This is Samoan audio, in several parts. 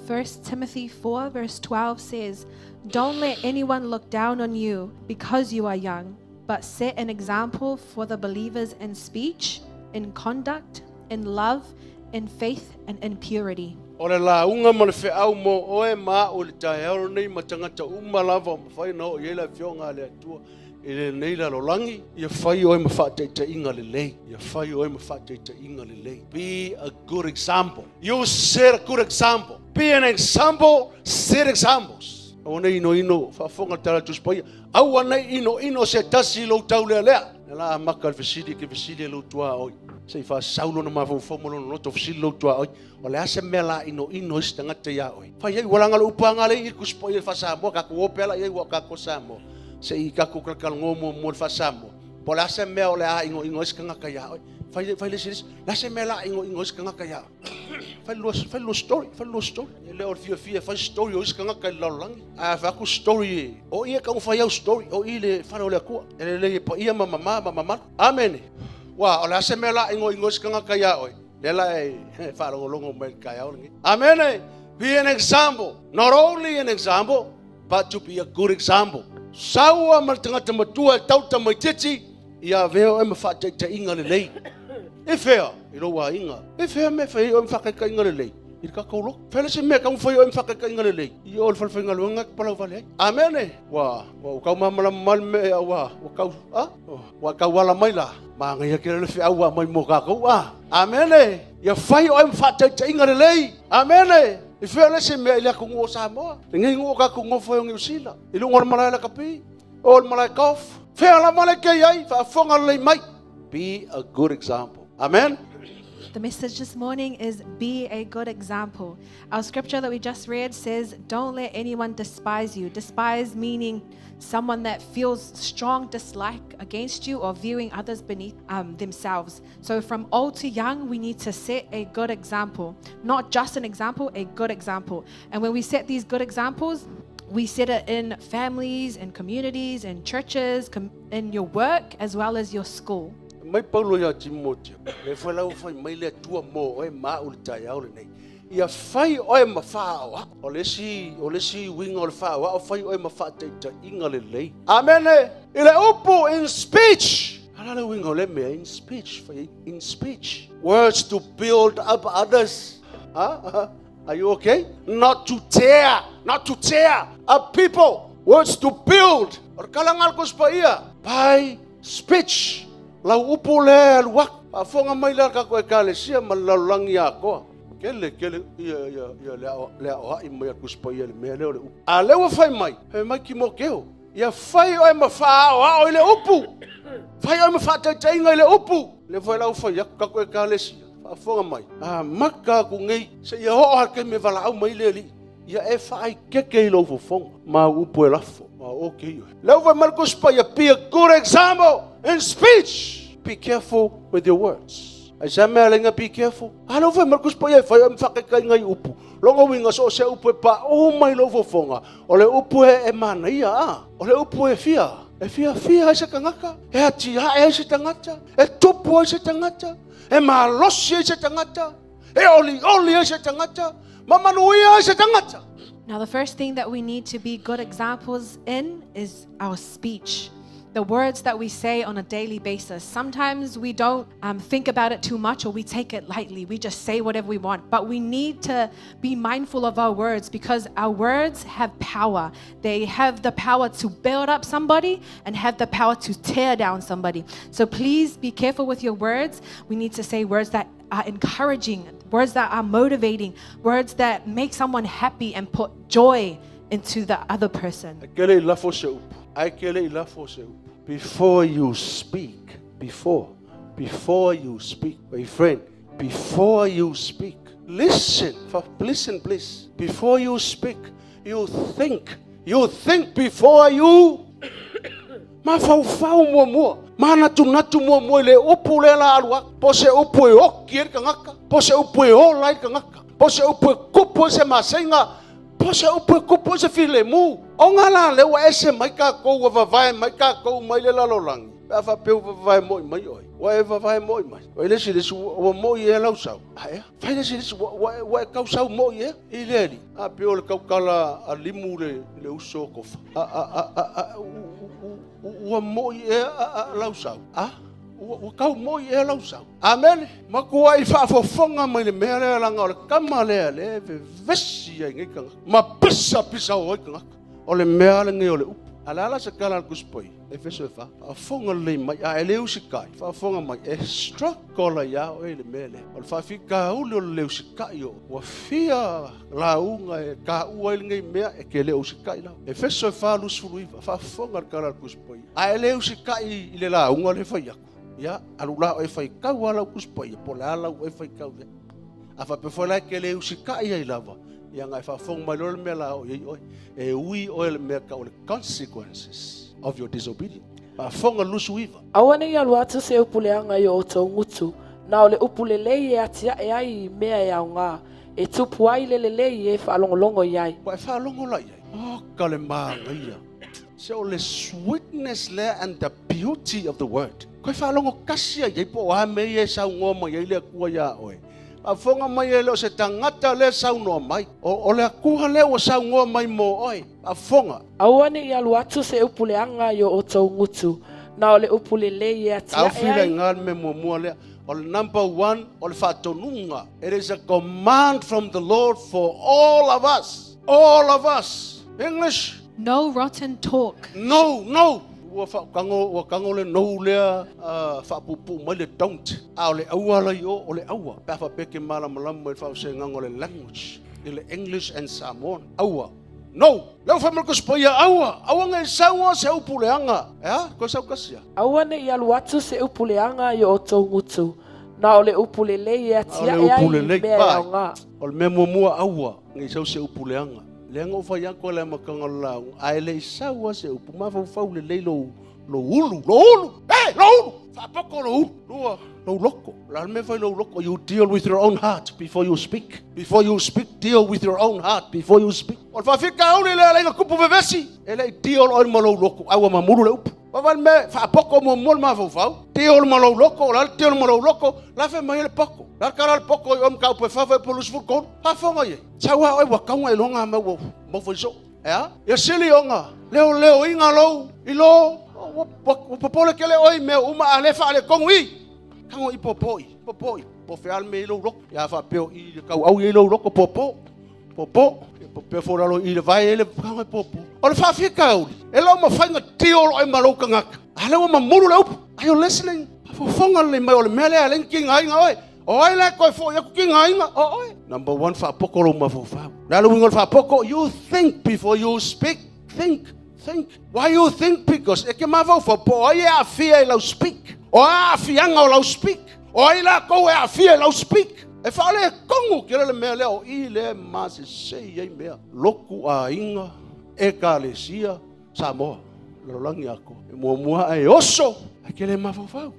1 Timothy 4, verse 12 says, "Don't let anyone look down on you because you are young, but set an example for the believers in speech, in conduct, in love, in faith, and in purity." O le lauga ma le feau mo oe ma a'u i le taeao lenei ma tagata uma lava o mafai ona oo i ai le Afioga a le Atua i lenei lalolagi, ia fai oe ma faataitaiga lelei, ia fai oe ma faataitaiga lelei. Be a good example. You set a good example. Be an example, set examples. Aua nei inoino, faafofoga le Tala Tusi Paia. Aua nei inoino se tasi i lou taulealea. Ia la amata le fesili ke fesili e lou tuaoi. Se i faasau lona mafaufau ma lona loto fesili lou tuaoi. O le a se mea la inoino ai se tagata ia oe? Fai ai ua laga le upu aga le i le Tusi Paia i le faa-Samoa, tatou o pea la i ai ua o tatou Samoa. Se i tatou talatalanoa muamua i le faa-Samoa. Po o le a se mea o le a inoino ai se tagata ia oe? Fai fai le isi le isi. Le a se mea la inoino ai se tagata ia oe? Fai lua fai lua story, fai lua story. E le o le fiafia e fai story o isi tagata i le lalolagi. Ae a fai atu story, o i e taumafai au story, o i le fale o le Atua. E lelei e paia ma mama ma mamalu. Amene. Ua, o le a se mea la inoino ai se tagata ia oe? Lea la e faalogologo mai i le taeao lenei. Amene. Be an example. Not only an example, but to be a good example. Saua ma le tagata matua e tau tamaitiiti, ia avea oe ma faataitaiga lelei. E fea? I lou aiga. E fea mea e fai ai oe ma faataitaiga lelei? I le tatou lotu. Fea le isi mea e tatau ona fai oe ma faataitaiga lelei? I o i le falefaigaluega e te palauvale ai. Amene. Ua, ua tau malamalama le mea ua, ua tau, a? Ua tau ala mai la. Manaia tele le feau ua aumai mo tatou, a? Amene. Ia fai oe ma faataitaiga lelei. Amene. I fea le isi mea i le atunuu o Samoa? Lenei nuu o tatou nofo ai o Niu Sila. I luga o le malae lakapi, o le malae golf. Fea lava le ke i ai, faafofoga lelei mai. Be a good example. Amen. The message this morning is "Be a good example." Our scripture that we just read says, "Don't let anyone despise you." Despise meaning someone that feels strong dislike against you or viewing others beneath themselves. So, from old to young, we need to set a good example. Not just an example, a good example. And when we set these good examples, we set it in families and communities and churches, in your work as well as your school. Mai Paulo ia Timoteo, le foi lau fai mai le Atua mo oe ma a'u i le taeao lenei. Ia fai oe ma faaoao. O le isi uiga o le faaoao, fai oe ma faataitaiga lelei. Amene. I le upu in speech. Ala le uiga o le mea in speech. Fai in speech. Words to build up others. Huh? Are you okay? Not to tear, not to tear up people. Words to build. O le kala ngal ko ia. By speech. Lau upu le alu aku. Faafofoga mai le kako ekalesia ma le lalolagi atoa. Kele, kele, ia, ia, ia, le ao, le ao ai mai a kuspa ia le mea lea o le upu. A lea ua fai mai, fai mai Timoteo, ia fai oe ma faaoao i le upu. Fai oe ma faataitaiga i le upu. Le fai lau fai aku kako ekalesia. Faafofoga mai. A maka aku nei, se ia oo ha ke me valaau mai le alii. Ia e faai keke i lou fofoga. Ma upu e lafo. Ma okay. Leu fai mai le kuspa ia, be a good example in speech. Be careful with your words. Ai sa mea lenga be careful. A leu fai mai le kuspa ia e fai o mawhakaikai ngai upu. Longa winga so se upu e pa o mai lou fofoga. O le upu e manaia a. O le upu e fia. E fia fia ai se tagata. E ati ae ai se tagata. E tupu ai se tagata. E malosi ai se tagata. E oli oli ai se tagata. Ma manuia ai se tagata. Now, the first thing that we need to be good examples in is our speech. The words that we say on a daily basis. Sometimes we don't think about it too much or we take it lightly. We just say whatever we want. But we need to be mindful of our words because our words have power. They have the power to build up somebody and have the power to tear down somebody. So please be careful with your words. We need to say words that are encouraging, words that are motivating, words that make someone happy and put joy into the other person. Ai ke le i lafo se upu. Ai ke le i lafo se upu. Before you speak, before you speak, my friend, before you speak, listen, listen please. Before you speak, you think. You think before you mafaufau muamua. Manatunatu muamua i le upu lea la alu aku. Po se upu e oki ai le tagata. Po se upu e ola ai le tagata. Po se upu e kupu ai se maseiga. Po se upu e kupu ai se filemu. Ona la lea ua ese mai tatou ua vavae mai tatou mai le lalolagi, pe a faapea ua vavae moi mai oe, ua e vavae moi mai. Fai le isi i le isi, ua moi ea lau sau? A ea? Fai le isi i le isi, ua e tau sau moi ea? I le alii, a pei o le tautala a limu le uso o Tofa. Ua moi ea lau sau? A? Ua tau moi ea lau sau? Amene. Matuai faafofoga mai le mea lea leaga o le tama lea lea e vevesi ai nei tagata ma pisapisa o ai tagata. O le mea lenei o le upu. A le a la se tala a le Tusi Paia? Efeso e 4. Faafofoga lelei mai, a e le usitai, faafofoga mai, e struggle ai lava oe i le mea lea. O le faafitauli o le le usitai o ua fia lauga e taua ai lenei mea e te le o usitai lava. Efeso e 4:29, faafofoga le tala a le Tusi Paia. A e le usitai i le lauga lea e fai atu, ia, alu la oe e faitau lava lau Tusi Paia, po o le a lau oe faitau i ai. A faapea foi la e te le usitai ai lava, ia na e faafofoga mai loa le mea o le a oo i ai oe. E ui oe i le mea tau o le consequences of your disobedience. Faafofoga le 29. Aua ne i alu atu se upu leaga i o outou gutu, na o le upu lelei e atiae ai i mea e aoga, e tupu ai le lelei i e faalogologo i ai. Ua e faalogo la i ai? Oka le manaia. Se o le sweetness lea and the beauty of the word. Koe faalogo kasi ai ai po o a mea ia e saunoa mai ai le Atua iā oe. Faafofoga mai e le o se tagata lea e saunoa mai. O le Atua lea ua saunoa mai mo oe. Faafofoga. Aua ne i alu atu se upu leaga i o outou gutu, na o le upu lelei e atiae Taofi ai. la iga le mea muamua lea. O le number one, o le faatonuga. It is a command from the Lord for all of us. All of us. English. No rotten talk. No, no. Ua faatago, ua tago le no lea faapuupuu mai le don't. A o le aua la i o, o le aua. Pe a faapea e te malamalama i le faavasegaga o le language i le English and Samoan. Aua. No! Lea ua fai mai le Tusi Paia, aua, aua ne i sau se upu leaga. E a? Toe sau tasi a? Aua ne i alu atu se upu leaga i o outou gutu, na o le upu lelei e Na o le atiae upu ai i lelei. mea e Vai. aoga. O le mea muamua, aua ne i sau se upu leaga. Leaga ua fai atu e le amataga o le lauga, ae le i sau lava se upu, mafaufau lelei lou, lou ulu, lou ulu, e, lou ulu, faapoto lou ulu. Lua, lou loto. O le a le mea e fai lou loto? You deal with your own heart before you speak. Before you speak, deal with your own heart before you speak. O le faafitauli lea e alai ona tupu vevesi, e le i deal oe ma lou loto, ae ua mamulu le upu. Vaavaai le mea, faapoto muamua le mafaufau, deal ma lou loto, o le a le deal ma lou loto? La fai mai ai le poto. La le tala a le poto i oe mataupu e 4 fuaiupu 23. Faafofoga i ai. Sau lava oe ua tau na iloga mau ua mau fai soo. E a? Ia sili ona leoleoina lou i lo ua popole tele oe i mea uma a le faaletonu i. Tago i popo i, popo i, po o fea le mea i lou loto. Ia faapea o i le tauau i ai lou loto, popo, popo. Ia popea foi lalo i le vae ai le tago i popo. O le faafitauli, e le o mafai ona deal oe ma lou tagata. A lea ua mamulu le upu. Are you listening? Faafofoga lelei mai o le mea lea e ala ai ona tigaina oe. O ai la e toe foi atu tigaina? O oe. Number one, faapoto lou mafaufau. O le a le uiga o le faapoto? You think before you speak. Think, think. Why you think? Because e te mafaufau po o ai e aafia i lau speak. O a aafiaga o lau speak? O ai latou e aafia i lau speak? E faaletonu tele le mea lea o i lea e masesei ai mea. Lotu, aiga, ekalesia, Samoa, lalolagi atoa. E muamua ae oso, ae te le mafaufau.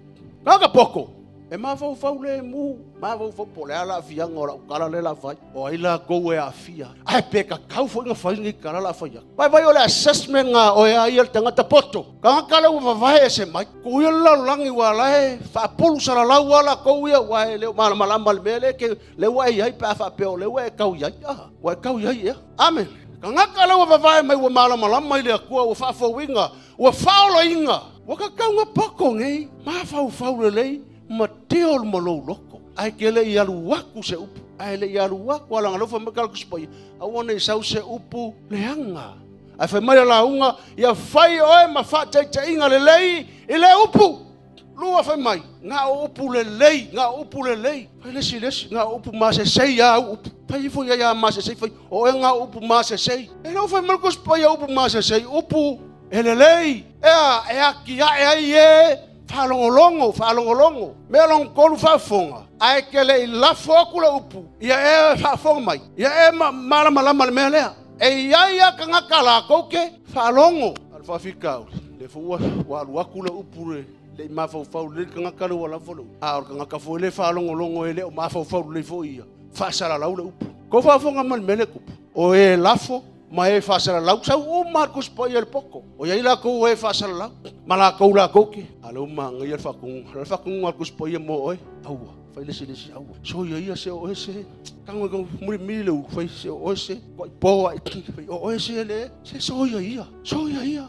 Kaka poko, e mafaufau le mu, mafaufau po o le a le aafiaga o lau tala lea o le a fai. O ai latou e aafia ai? Ae pe tatau foi ona fai lenei tala o le a fai atu. Vaivai o le assessment a oe a ia le tagata poto. Tagata lea ua vavae ese mai. Tuu ia le lalolagi aua la e faapulu salalau lava latou ia aua e le o malamalama i le mea lea ke, lea ua e i ai pe a faapea o lea ua e tau i ai. A, ua e tau i ai ea. Amene. Tagata lea ua vavae mai ua malamalama i le Atua, ua faafouina, ua faaolaina, ua tatau ona poto nei, mafaufau lelei ma deal ma lou loto. Ae te le i alu atu se upu, ae le i alu atu a leaga lea ua fai mai tala Tusi Paia, aua ne i sau se upu leaga. Ae fai mai le lauga, ia fai oe ma faataitaiga lelei i le upu. Lua fai mai, na o upu lelei, na o upu lelei. Fai le isi le isi, na o upu masesei a au upu. Fai ifo ia ia masesei, fai, o oe na o upu masesei. E le o fai mai le Tusi Paia upu masesei, upu e lelei. Ea, e atiae ai e faalogologo, faalogologo. Mea lona tolu faafofoga, ae te le i lafo atu le upu, ia e faafofoga mai, ia e malamalama i le mea lea. E i ai lava tagata latou te faalogo. A o le faafitauli, lea foi ua alu atu le upu le i mafaufau lelei le tagata lea ua lafo le upu, a o le tagata foi lea e faalogologo e le o mafaufau lelei foi ia, faasalalau le upu. Tou faafofoga mai i le mea lea e tupu, o e lafo Ma e faasalalau sau uma le Tusi Paia i le poto. O i ai latou e faasalalau ma latou latou te. A o lea ua manaia le faatonuga. O le faatonuga a le Tusi Paia mo oe, aua, fai le isi le isi, aua. Soia ia se o oe se. Tago e mulimuli le ulu, fai se o oe se. Tuai po ai, fai o oe se le. Se soia ia, soia ia.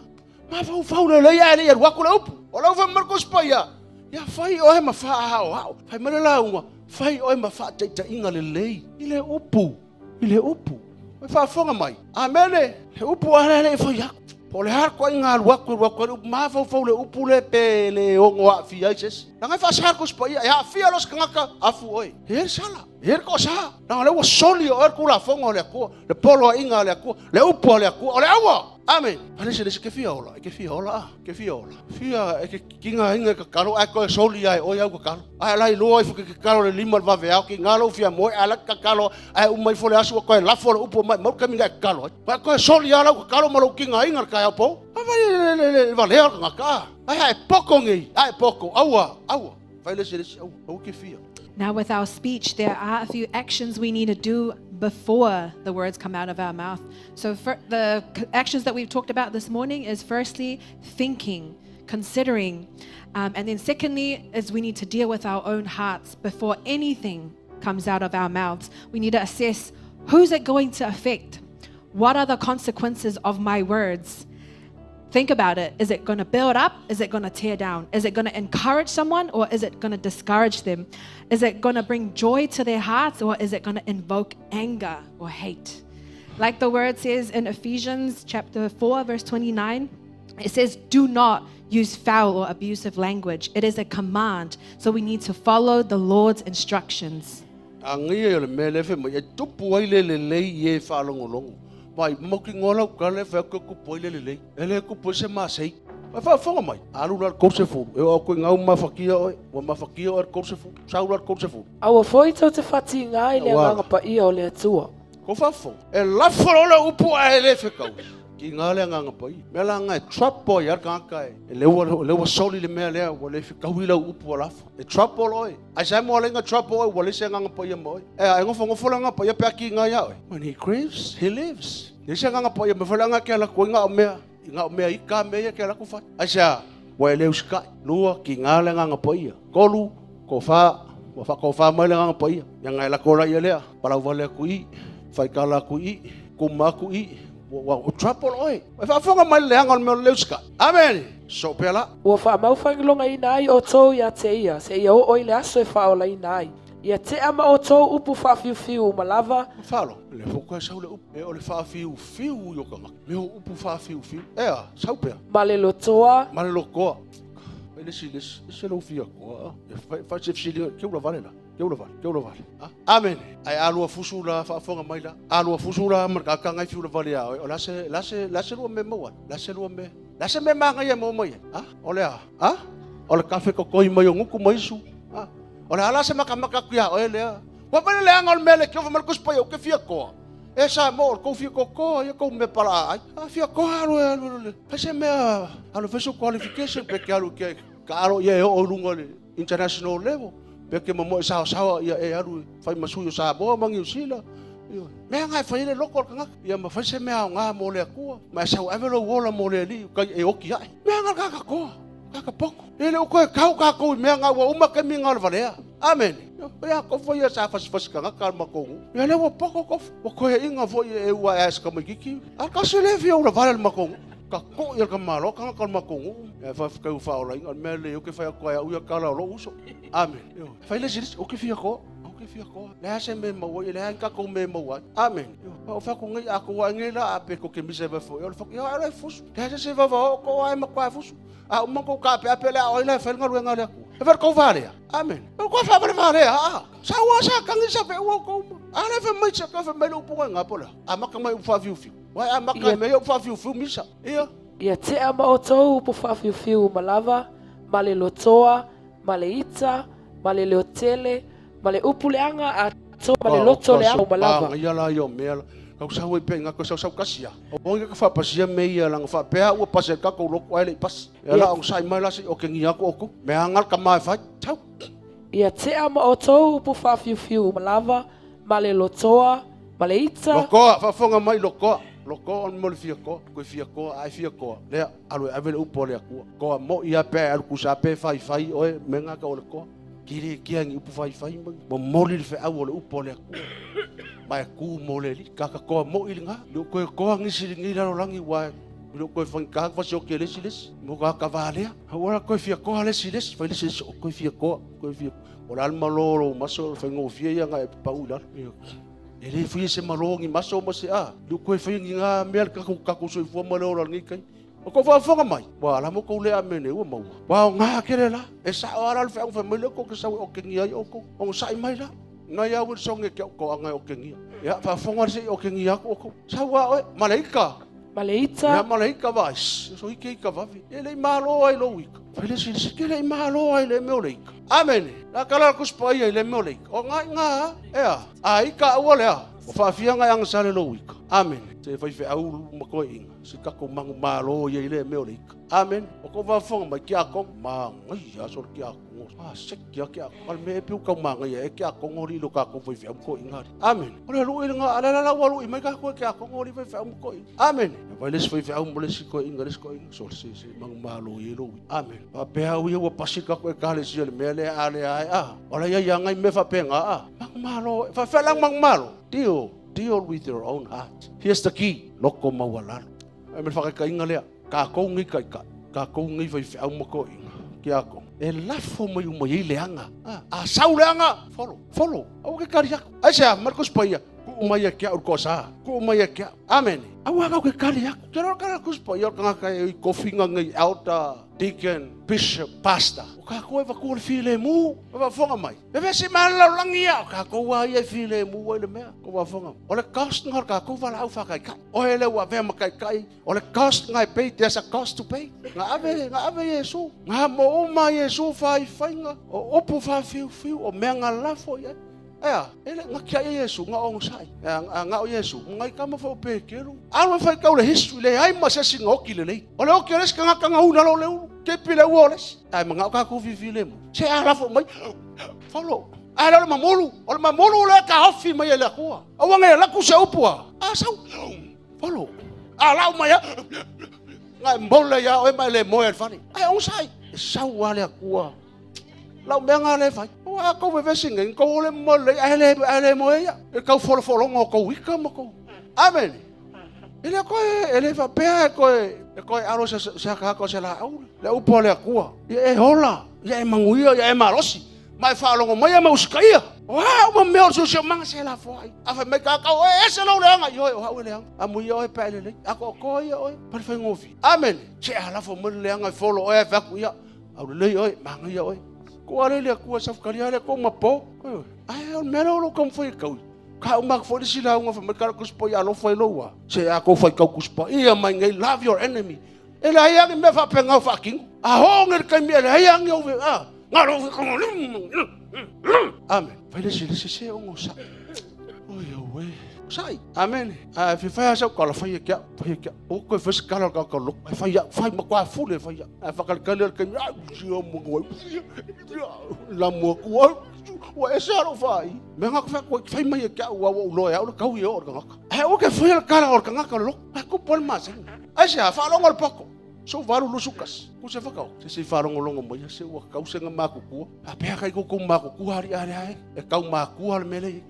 Mafaufau lelei ae le i alu atu le upu. O lau fai mai le Tusi Paia, ia fai oe ma faaaoao. Fai mai le lauga, fai oe ma faataitaiga lelei i le upu, i le upu. Ua faafofoga mai. Amene. Le upu a lea le i fai atu. Po o le a le toaiga alu atu, alu atu ai le upu, mafaufau le upu le pe le ono aafia ai se isi. Leaga e faasa le Tusi Paia, e aafia loa se tagata, afu oe. E i ai le sala, e i ai le toasa. Leaga o lea ua soli e oe le Tulafono a le Atua, le poloaiga a le Atua, le upu a le Atua, o le aua! Amene. Fai le isi, e te fia ola, e te fia ola a, e te fia ola. Fia e te tigaina e tatalo ae toe soli lava e oe au tatalo. Ae la iloa ifo ke tatalo le 5 i le vaveao, tiga lou fia moe ae la te tatalo ae uma ifo le aso ua toe lafo le upu mai mau le taimi na e tatalo ai. Ae toe soli lava lau tatalo ma lou tigaina i le taeao pou. Fai le valea o le tagata a. Ae a e poto nei, a e poto, aua, aua. Fai le isi le isi, aua, aua ke fia. Now, with our speech, there are a few actions we need to do before the words come out of our mouth. So, for the actions that we've talked about this morning is firstly thinking, considering, and then secondly is we need to deal with our own hearts before anything comes out of our mouths. We need to assess, who's it going to affect? What are the consequences of my words? Think about it. Is it going to build up? Is it going to tear down? Is it going to encourage someone or is it going to discourage them? Is it going to bring joy to their hearts or is it going to invoke anger or hate? Like the word says in Ephesians chapter 4, verse 29, it says, do not use foul or abusive language. It is a command, so we need to follow the Lord's instructions. Agia o le mea lea fai mai e tupu ai le lelei i e faalogologo. Mai mautinoa lau tala e fai atu e tupu ai le lelei. E le tupu ai se masei. Mai faafofoga mai, alu la le 30, e oo atu i ina ua mafatia oe, ua mafatia oe i le 30, sau la le 30. Aua foi tou te faatiga i le Aua. Agaga Paia o le Atua. Ko faafofoga, e lafo loa le upu ae le fetaui. Tiga le Agaga Paia. Mea la nga e trouble ai lava le tagata e lea ua soli le mea lea, ua le fetaui lau upu ua lafo. E trouble oe. Ai sa mo alenga trouble oe, ua le se Agaga Paia ma oe. E nofonofo le Agaga Paia pe a tiga ia oe. When he grieves, he lives. Le se Agaga Paia, me fai le ke ala ku i ngā mea, i ngā mea i ka mea ia ke ala ku fai. Ai sa, ua e le usikai. Lua, tiga le Agaga Paia. Tolu, ko wha, ua whakawha mai le Agaga Paia. Ia ngai la ko la ia lea, palau vale aku i, whaikala aku i, kuma aku i, ua trouble oe. E whaafonga mai le anga o le mea o le usikai. Amen. So pea la. Ua faamaufagilogaina ai outou ia te ia, se ia oo i le aso e faaolaina ai. Ia tea ma outou upu faafiufiu uma lava. Whalo, le hoka sau le upu, e o le whaafiufiu i o kanga. Me o upu whaafiufiu. Ea, sau pea. Ma le lotoa. Ma le lotoa. Fai le si, le si lo fia koa. E fai se fsili, ke ula vale la. Ke ula vale, ke ula vale. Amen. Ai alua fusu la whaafonga mai la. Alua fusu la marka ngai fiu la vale a. O la se, la se, la se lua me maua. La se lua me. La se me manga ia mo mai. Ha? O le a. Ha? O le kafe kokoi mai o nguku mai su. Ha? O le ala se makamaka kuia o lea. Wa pele le anga o le mele ke o mal kuspa o ke fia koa. E sa mo ko fia kokoa ia ko me pala ai. A fia koa alu alu le. Fa se mea alu fa so qualification pe ke alu ke ka alo ia e o lunga le international level. Pe ke mo sa sa ia e alu fai masu yo sa mo mangi usila. Mea ngai fai le loko o le ia ma fai se mea o ngā mo le akua. Ma sau ave lo wola mo le li kai e oki ai. Mea ngai kaka koa. Kaka poko. E le o koe kau kako i mea ngā ua uma ke mi ngā le valea. Amen. Ia ko foi ia sa fasi fasi kanga ka makongu. Ia le ua poko ko ua koe inga foi e ua e ska mai kiki. A ka se le fia ula vale le makongu. Ka ko ia ka malo kanga ka makongu. E fa fa ka fa ola inga mea le o ke fa ko ia uia kala o lo uso. Amen. Fai le siris o ke fia ko. O ke fia ko. Le se me maua le ka ko me maua. Amen. O fa ko ngai a ko ngai la a pe ko ke mise va fo. O le fa ia le fusu. Le se va va ko ai ma kwa fusu. A uma ko ka pe pe le o le fa ngalu ngalu aku. E fa ko vale. Amen. O ko fa vale a. Sa wa sa kangi sa fe o ko. A le fa mai sa ka fa mai lo punga ngapola. A maka mai u fa fiu fiu. Wa a maka mai u fa fiu fiu misa. Ia. Ia tea ma outou upu faafiufiu uma lava, ma le lotoa, ma le ita, ma le leotele, ma le upu leaga a to, ma le loto leaga uma lava. Ia la ia mea la. Kau sau e pe ngā ko sau sau kasia. O ngi ka fa pasia me ia langa fa pe ua pasia ka ko loko ai le pas. Ia la ong sai mai la si o ke ngi aku oku. Me angal ka mai fa. Tau. Ia tea ma outou upu faafiufiu uma lava, ma le lotoa, ma le ita. Lokoa, faafofoga mai lokoa. Lokoa o le mea o le fia koa, koe fia koa, a e fia koa, lea, alu e ave le upu a le Atua. Koa mo'i a pe a e alu kusa pe faifai oe, mea nga tau o le koa. Ki le kia ni upu faifai ma momoli le feau o le upu a le Atua. Ma e ku mo le alii. Kaka koa mo'i lena. Le o koe koa nisi lenei lalolagi ua le o koe fagita fasioki e le isi le isi. Mo ka kavalea. Aua la koe fia koa le isi le isi. Fai le isi le isi o koe fia koa. Koe fia. O le a le malo o lou maso o le faigofie ia na e pau i lalo. E le faia se malo ni maso ma se a. Le o koe faia ni ngā mea le tatou soifua ma le ola i lenei taimi. O kou faafofoga mai, ua ala mo kou le amene ua maua. Ua aoga tele la. E sao lava la le feau fai mai lea kou te sau e okegia ai outou. Onosai mai la. Nai au Wilson e ke au toaga e okegia. Ia, faafofoga le se i okegia atu outou. Sau a oe, malaika. Malaita. Ia, malaika vaai. So ike ika vave. E le i malo ai lou ika. Fai le sili, ke le i malo ai le mea o le ika. Amene. La kala la kuspa ia i le mea o le ika. O ngai ngā, ea. A ika aua lea. O faafia ngai agasale lou ika. Amene. Se faifeau ma toeaiina. Se tatou manumalo ia i lea mea o le ika. Amene. O kou faafofoga mai, tiakono, manaia aso le tiakono. A seki lava tiakono. A o le mea ea pei ua tau manaia ea tiakono alii i lo tatou faifeau ma toeaiina alii. Amene. O le lui lena, a o lea la ua lui mai tatou e tiakono alii faifeau ma toeaiina. Amene. Ia vaai le isi faifeau ma le isi toeaina, le isi toeaina. Sole se, se manumalo i ai lou ika. Amene. Faapea au ia ua pasi le tatou ekalesia i le mea lea a lea ae a. O la ia ia ngai mea faapena a. Manumalo. E faapefea la ona manumalo? Deal. Deal with your own heart. Here's the key, loko maualalo. Ai ma le faataitaiga lea, tatou nei taitai, tatou nei faifeau ma toeaiina, tiakono, e lafo mai uma i ai leaga. A sau leaga, follow, follow, aua ke kali atu. Aisea, mai le Tusi Paia, tuu mai ia te au le toasa, tuu mai ia te au. Amene. Aua kau ke kali atu. Te roa kala Tusi Paia o le tagata e i tofiga nei elder, deacon, bishop, pastor. O tatou e vatua le filemu, e faafofoga mai. Vevesi mai le lalolagi ia, o tatou lava ia e filemu ai le mea. Kou faafofoga mai. O le cost lena o le tatou valaau faataitai. Oe lea ua avea ma taitai, o le cost lena e pay, there's a cost to pay. Na ave, na ave Iesu, na amo uma Iesu faifaiga, o upu faafiufiu, o mea na lafo i ai. E a? E le na tiai e Iesu, na onosai. E a, na o Iesu, ngai tama foi o Peteru. Alu e faitau le history, leai ma se isi na oti lelei. O le oti o le isi tagata na una loa le ulu, kepi le ua o le isi. Ae manao tatou filemu. Se a lafo mai, follow. Ae le o le mamulu, o le mamulu lea taofi mai e le Atua. Aua ne i alu atu se upu a, a sau, follow. A lau mai a, na e mole ia oe ma e le moe ai i le fale. Ae onosai, e sau lava le Atua. Lau mea nga le fai. Ua a kou vevesi nei, kou ole mo le ae le ae le moe ia. E kau folofologa o kou ika ma kou. Amen. E le koe e le faapea e koe e koe alo se se haka o se laau. Le upu a le Atua. Ia e ola, ia e manuia, ia e malosi. Ma e faalogo mai ia ma usitaia. O a uma mea o le siosiomaga se lafo ai. A fai mai ka kau e ese lou leaga. Ioe o au e leaga. Amuia oe pe a e lelei. Atoatoa ia oe. Pa le faigofie. Amen. Se a lafo mai le leaga e folo oe ae fai atu ia. Aulelei oe, manaia oe. Ko ale le Atua safutalia le Atua ma po. Ae o le mea lea o lou taumafai e taui. Ka uma atu foi le isi lauga fai mai kala Tusi Paia alofa i lou a. Se a tou faitau Tusi Paia mai nei love your enemy. E leai lava ni mea faapena o faatino. A oo nei le taimi e leai lava ni ou a. Amen. Fai le isi le isi se onosai. Oi auē. Sai. Amen. A fia fai lava sau tala fai e te au, fai e te au. O koe fai se tala o le tagata loto. Ae fai au, fai matua fule fai au. Ae whakalikali o le taimi, au, sia mo ai, lamu atu, au, ua ese lou whai. Mea ngā whai koe, whai mai e ke au, au, au, loe au, le kau i o le tagata. Ae ua ke whai le kala o le tagata o le loto. Ae kupu le masani. Ai se a, whaalongo le pako. So valu lusu kasi. Ku se whakao. Se se whaalongolongo mai, se ua kau se ngā mākukua. A pea kai koukou mākukua ari are ae. E kau mākua le mele.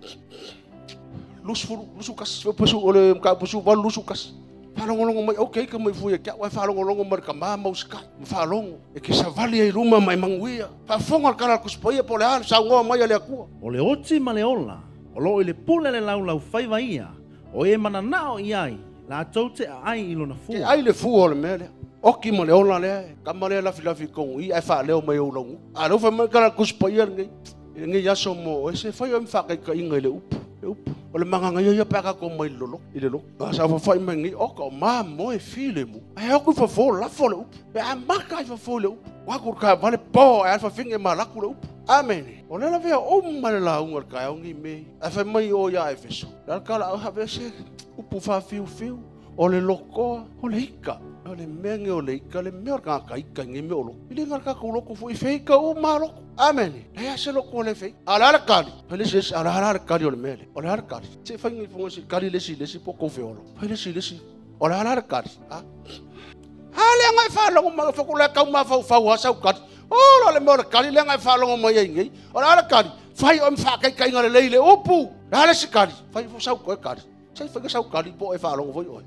Lusu fulu, lusu kasi. Pasu, o le mka pasu valu lusu kasi. Faalogologo mai, okay ka mai fua ia te au, ae faalogologo mai le tama ma usikai, ma faalogo, e te savali ai i luma ma e manuia. Faafofoga le tala a le Tusi Paia po o le a le saunoa mai a le Atua. O le oti ma le ola, o lo o i le pule a le laulaufaiva ia, o e mananao i ai, latou te aai i lona Te fua. ai le fua o le mea lea. Oki ma le ola lea e tama lea e lafilafi i totonu i i ae faaleo mai e ou launuu. A o lea ua fai mai le tala a le Tusi Paia lenei, i lenei aso mo oe, se fai oe ma faataitaiga i le upu, le upu. O le magagaia ia pe a tatou omai i le loloto, i le lotu. A saofafai mai nei, oka o mamoe filemu. Ae o atu i fafo, lafo le upu. E amata i fafo i le upu. O atu i le taavale, po, ae fafine ma alu atu le upu. Amene. O lea lavea uma le lauga i le taeao nei mea ia. Ae fai mai o ia Efeso. Le a le tala, o have se upu faafiufiu, o le lotoa, o le ika. O le mea lenei o le ika, le mea o le tagata ika i nei mea o lotu. I le na o le tatou lotu foi e feika uma lava lotu. Amene. Leai lava se lotu e le feika. A o le a le tali? Fai le isi i le isi, a o le a la le tali o le mea lea? O le a le tali? Se i fai nei fono se i tali le isi i le isi po o tou feola. Fai le isi i le isi, o le a la le tali? A? A lea na e faalogo mai, fai atu, la e tau mafaufau lava sau tali. O la le mea o le tali lea na e faalogo mai ai nei. O le a le tali? Fai oe ma faataitaiga lelei i le upu. O le a le isi tali? Fai ifo sau toe tali. Se i fai sau tali po o e faalogo foi oe.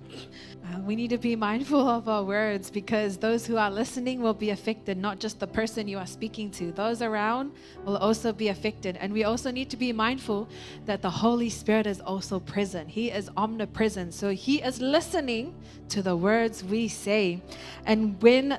We need to be mindful of our words because those who are listening will be affected, not just the person you are speaking to. Those around will also be affected. And we also need to be mindful that the Holy Spirit is also present. He is omnipresent. So he is listening to the words we say. And when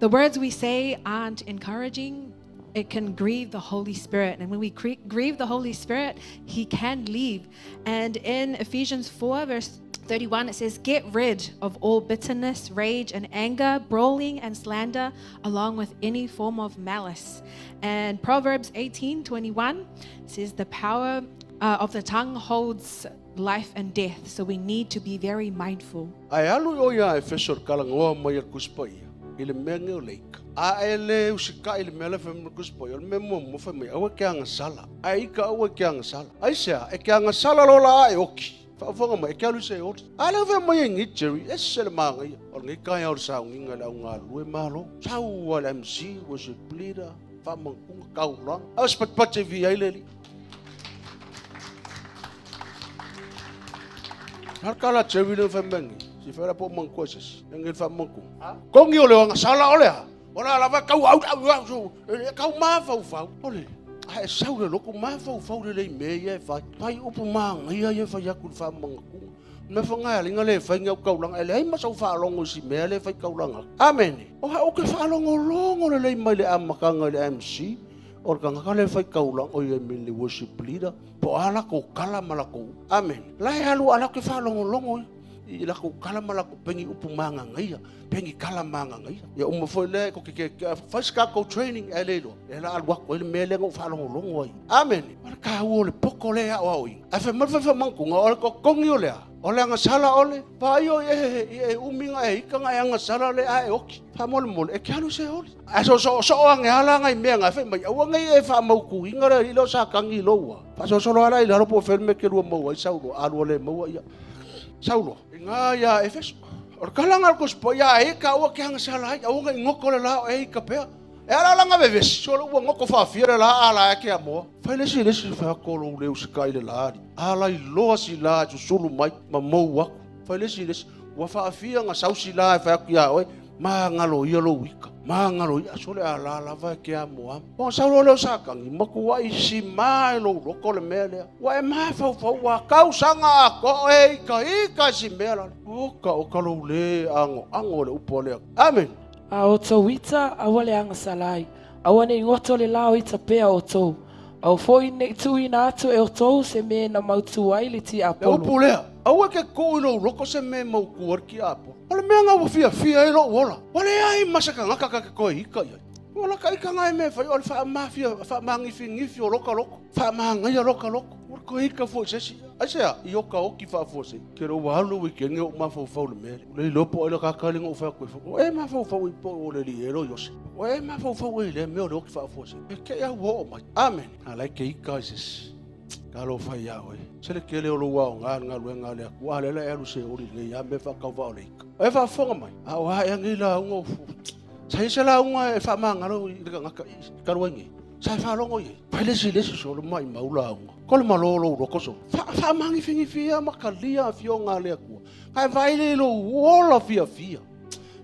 the words we say aren't encouraging, it can grieve the Holy Spirit. And when we grieve the Holy Spirit, he can leave. And in Ephesians 4, verse 31, it says, Get rid of all bitterness, rage, and anger, brawling and slander, along with any form of malice. And Proverbs 18:21 says, The power of the tongue holds life and death. So we need to be very mindful. Ae alu i o iā Efeso i le talanoa mai a le Tusi Paia i le mea nei o le ika. A e le usikai i le mea la e fai mai le Tusi Paia, o le mea muamua fai mai, aua e ke agasala. Ae ika aua e ke agasala. Aisea? E ke agasala loa la a e oki. Faafofoga mai, e ke alu i se oli. A lea fai mai ai nei Jerry, ese le manaia o lenei taeao i le sauniga i le au galulue malo. Sau lava i le MC, worship leader, faamautuga, taulaga. A o se patipati e via ai le alii. A le tala a Jerry lea na fai mai nei, se fai la po o manatua e se isi, e le faamautuga. Togi o le agasala o le a? O la lava e tau au au au su, e tau mafaufau. O le, a e sau i le lotu mafaufau lelei i mea ia e fai. Fai upu manaia ia e fai atu i le faamanatuga. O le mea foi lena e ala ai ona le fai ni au taulaga, e leai ma sou faalogo i si mea lea e faitaulaga atu. Amene. O au ou te faalogologo lelei mai le amataga i le MC, o le tagata lea e faitaulaga, oi I mean le worship leader, po o a latou tala ma latou upu. Amene. La e alu a latou te faalogologo i latou tala ma latou peni upu magagaia, peni tala magagaia. Ia uma foi lea e koke ke fai se tatou training ae le iloa, lea la alu atu ai le mea lea na ou faalogologo ai. Amene. O le taua o le poto lea e aoaoina. Ae fai mai le faifaimanutuga, o le totogi o le a? O le agasala o le vaai o i e, i e umi na e ika na e agasala le a e oti. Faamolemole, e te alu se oli. Ae soosoo ane lava la nai mea na fai mai, aua nei e faamautuina le alii lea o Satani i lou a. Faasolosolo lava la i lalo po o fea le mea e te lua maua ai Saulo, a lua le maua ia. Saulo, i na ia Efeso. O le tala na o le Tusi Paia, a e ika aua te agasala ai, aua nei goto le la o e ika pea. E ala la na vevesi, sole ua goto faafia le la a la e ke amoa. Fai le isi i le isi, fai atu o lou le usikai i le la alii. A lai loa si la e susulu mai ma mou aku. Fai le isi i le isi, ua faafia na sau si la e fai atu iā oe, magalo ia lou ika, magalo ia, sole a la lava e ke amoamo. Ona sau loa lea o Satani, matuai sima e lou loto le mea lea. Ua e mafaufau, ua tausaga atoa o e ika ika i si mea lale. Oka oka lou le agoago i le upu a le Atua. Amene. A outou ita, aua le agasala ai. Aua ne i goto le la o ita pea outou. Aua foi ne i tuuina atu e outou se mea na mautu ai le Le tiapolo. upu lea, aua e ke tuu i lou loko se mea e mautu ai le tiapolo. O le mea na ua fiafia ai lou ola, ua leai ma se tagata ta te toe ika i ai. Ua laka ika nai mea e fai, o le faamafia, faamagifigifi o loka loko, faamagaia loka loko. Ua toe ika foi i se isi. Aisea? I oka oki faafuasei. Ke le ua alu le weekend ou mafaufau i le mea lea. Ua le iloa po o ai le kaka lea na ou fai atu ai. Ua e mafaufau i po o le alii elo Iose. Ua e mafaufau ai i lea mea o le oki faafuasei. E te i au ua oo mai. Amene. A la e te ika ai se isi. Talofa ia oe. Se le tele o lou aoga i le galuega a le Atua, a lea la e alu se oli i lenei lava mea faatauvaa o le ika. E faafofoga mai, a o a ea nei lauga o fu. Sa i ai se lauga e faamagalo i le tagata i talu ai nei. Sa e faalogo i ai. Fai le isi i le isi solo maimau lauga. Ko le malo o lou loto solo. Faamagifigifi ma talia afioga a le Atua. Ae vaai lea i lou ola fiafia.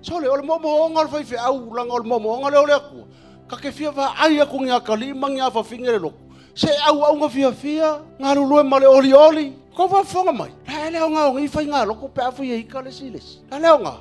Sole, o le moomooga o le faifeau, leaga o le moomooga lea o le Atua. Ka te fia vaai atu ni atalii ma ni afafine le lotu. Se auauga fiafia, galulue ma le olioli. Kou faafofoga mai, la e le aoga o nei faiga lotu pe a fai e ika le isi i le isi. La le aoga.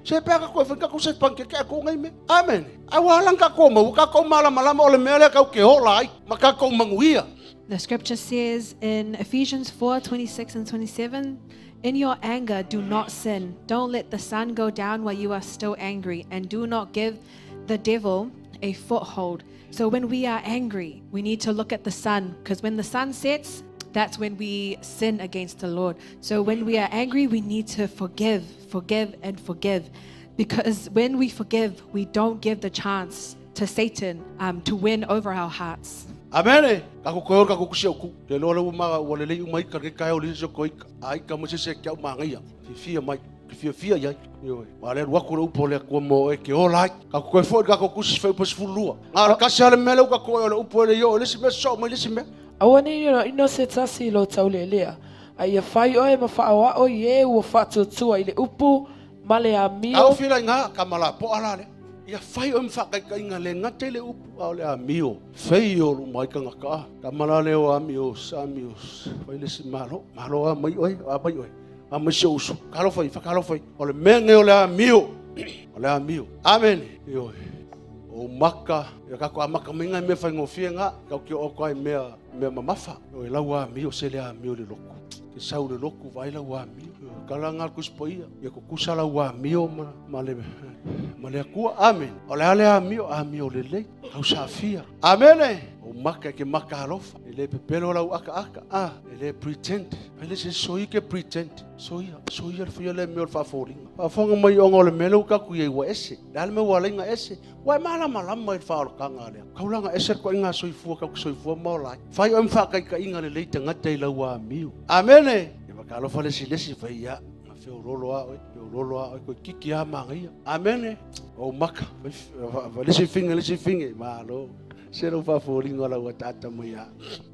Se pe a tatou e fai tatou se panikeke ae tuu nei mea. Amene. Ae ua ala ona tatou maua tatou malamalama o le mea lea tatou te ola ai ma tatou manuia. The scripture says in Ephesians 4 26 and 27, In your anger, do not sin. Don't let the sun go down while you are still angry, and do not give the devil a foothold. So when we are angry, we need to look at the sun, because when the sun sets, That's when we sin against the Lord. So when we are angry, we need to forgive, forgive, and forgive. Because when we forgive, we don't give the chance to Satan to win over our hearts. Amene, ka ko koe ka ko kusi ku. Te loa le uma ua lelei uma ika ke kai o le se ko ika. A ika mo se se kia uma ngai. Fia mai, fia fia iai. Ioe. Ma le ruaku le upo le kua mo e ke ola ai. Ka ko koe foi ka ko kusi fai pas fulua. Ngā kasi ale mele u ka koe o le upo ele yo le si me so mai le si me. Aua nei inoino se tasi i lou taulealea, a ia fai oe ma faaoao i e ua faatuatua i le upu ma le amio. Au fila ngā ka mala po ala le. Ia fai o mwhakaikainga le ngate le upu a o le amio. Fei o lu mai ka ngaka. Ka mala le o amios, amios. Fai le si malo. Malo a mai oe, a mai oe. A mai se usu. Kalo fai, whakalo fai. O le menge o le amio. O le amio. Amen. Ioe. O maka, ia kako a maka minga me whai ngofie ngā. Kau ki o kai mea, mea mamafa. O e lau amio, se le amio le loku. Ke sau le loku, vai lau amio. Kala ngā kuspo ia. Ia kukusa lau amio ma, ma le, ma le akua. Amen. O le ale amio, amio le lei. Kau safia. Amen. O maka ke maka alofa. E le pepelo lau aka aka. Ah, e le pretend. E le se soi ke pretend. Soia, soia le fia le mea o le faafolinga. Faafofoga mai ona o le mea lea ua taku i ai ua ese. Le a le mea ua alai na ese? Ua e malamalama i le faaolataga lea. Kaulaga ese le koaiga soifua kau ke soifua ma ola ai. Fai oe ma faataitaiga lelei tagata i lau amio. Amene! Ia whakaalofa le si lesi fai ia. Nga feololo a oe, feololo a oe, koe kiki a mangaia. Amene! O maka, fai le si finge, le si finge, malo. Se lau faafolinga lau atata mai a.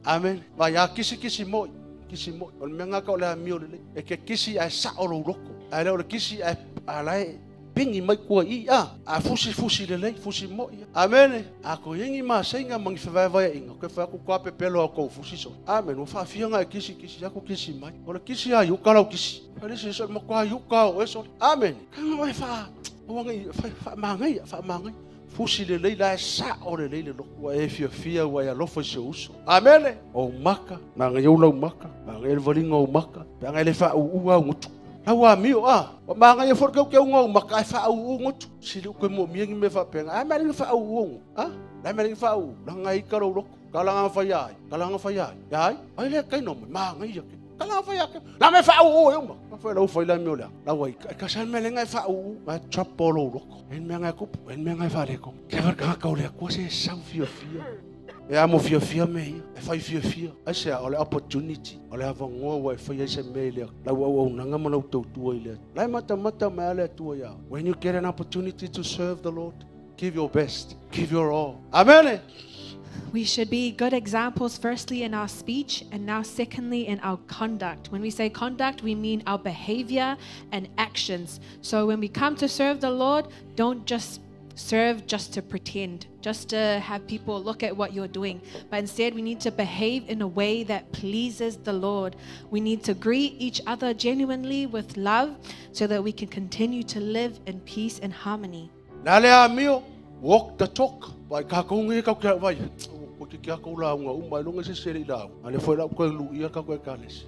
Amen. Vai a kisi kisi moi. Kisi moi. O le mea ngaka o le amio lelei. E ke kisi ae sao lou loko. Ae le o le kisi ae alae pingi mai kua i a. A fusi fusi lelei, fusi moi. Amen. A ko ingi ma seinga mangi whawai inga. Ke whai aku kua pepelo a kou fusi so. Amen. O whaafia ngā e kisi kisi aku kisi mai. O le kisi a yuka lau kisi. Whai lesi so mo kua yuka o e so. Amen. Kanga oe wha. Oa ngai wha mangai, wha mangai. Fusi lelei la e sa o lelei le loko. Ua e fiafia ua e alofa i se uso. Amene. O maka, nā ngai au lau maka, nā ngai le valinga o maka, pe ngai le wha uu au ngutu. Lau a mio a, wa maa ngai e foro keu keu ngau maka e wha uu ngutu. Sili uke mo miengi me wha penga, ai mea wha uu ngu. A, lai mea wha uu, la ngai ka rau loko, ka langa whai ai, ka langa whai ai. Ai, ai le kai no mai, maa ngai ake. Ka langa whai ake. La me wha uu e uma. Ka whai lau whai lai meo lea. Lau ai, ka san mea lenga e wha uu, ngai trapo lou loko. En mea ngai kupu, en mea ngai wha leko. Kia whar ka kau lea, kua se sau fia fia. E amo fia fia me ia, e whai fia fia. Ai se o le opportunity, o le avangoa ua e whai ai se mea i lea. Lau au au nanga ma lau tautua i lea. Lai mata mata mai ale atua ia. When you get an opportunity to serve the Lord, give your best, give your all. Amen. We should be good examples, firstly, in our speech, and now, secondly, in our conduct. When we say conduct, we mean our behavior and actions. So, when we come to serve the Lord, don't just serve just to pretend, just to have people look at what you're doing. But instead, we need to behave in a way that pleases the Lord. We need to greet each other genuinely with love so that we can continue to live in peace and harmony. Nā le amio, walk the talk. Vai ka kou ngi ka kia vai. Ko ki kia kou la unga uma longa se sere la. Ale foi la ko lu ia ka ko ka les.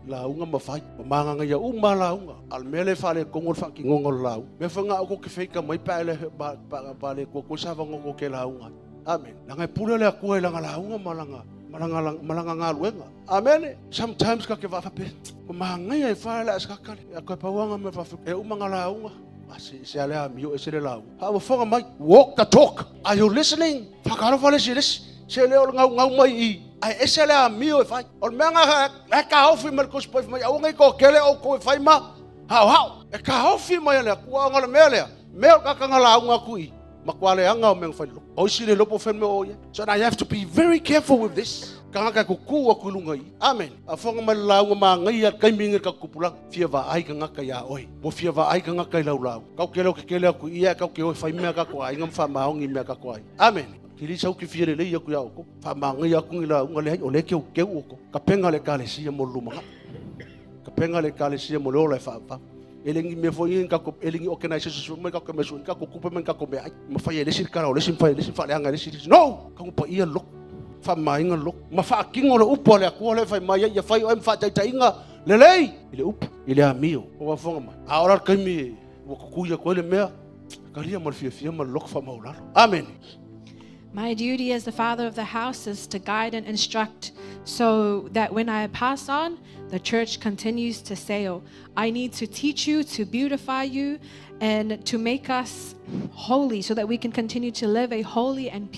La unga ma fai. Ma manga ia uma la unga. Al mele fa le kongo fa ki ngongo la. Me fa nga ko ke feika mai pa le pa pa pa le ko ko sa va ngo ke la unga. Amen. La ngai pule le ko la la unga malanga malanga malanga ngaluenga. Amen. Sometimes ka ke va fa pe. Ko manga ia fa la ska ka. Ko pa wanga me fa e uma nga la unga. Se se ale amio e se le lau. Ha wa fonga mai. Walk the talk. Are you listening? Whakaro wale se lesi. Se le o ngau ngau mai i. Ai e se le amio e whai. O le mea ngā e ka ofi mai le kuspo mai. Au ngai ko kele o ko e whai ma. Hao hao. E ka ofi mai le kua o ngā le mea lea. Mea o kakanga la unga kui. Ma kua le anga o mea whai loko. O isi le lopo when me o ia. So now you have to be very careful with this. Ka ngaka kuku aku lunga i. Amen. A fonga mai la unga ma ngai a kai minga ka kupulanga. Fia va ai ka ngaka ia oi. Mo fia va ai ka ngaka i lau lau. Kau ke lau ke kele aku ia kau ke oi whai mea ka ko ai. Ngam wha maongi mea ka ko ai. Amen. Kili sau ki fia le lei aku ia oko. Wha maongi aku ngi la unga le hai o le keu keu oko. Ka penga le kale sia mo lumanga. Ka penga le kale sia mo le ola e wha wha. Elengi me foi ngi ka ko elengi organization mai ka ko mesu ka ko kupe mai ka ko me ai. Ma whai e lesi kara o lesi whai lesi wha le anga lesi. No! Ka ngupa ia loko. Wha mainga loko. Ma wha kingo le upo le akua le whai mai ia whai o em wha taitainga lelei. I le upu, i le amio. O wa whanga mai. A ora kaimi e ua kuku ia koe le mea. Karia ma le fia fia ma le loko wha maulalo. Amen. My duty as the father of the house is to guide and instruct so that when I pass on, the church continues to sail. I need to teach you, to beautify you, and to make us holy so that we can continue to live a holy and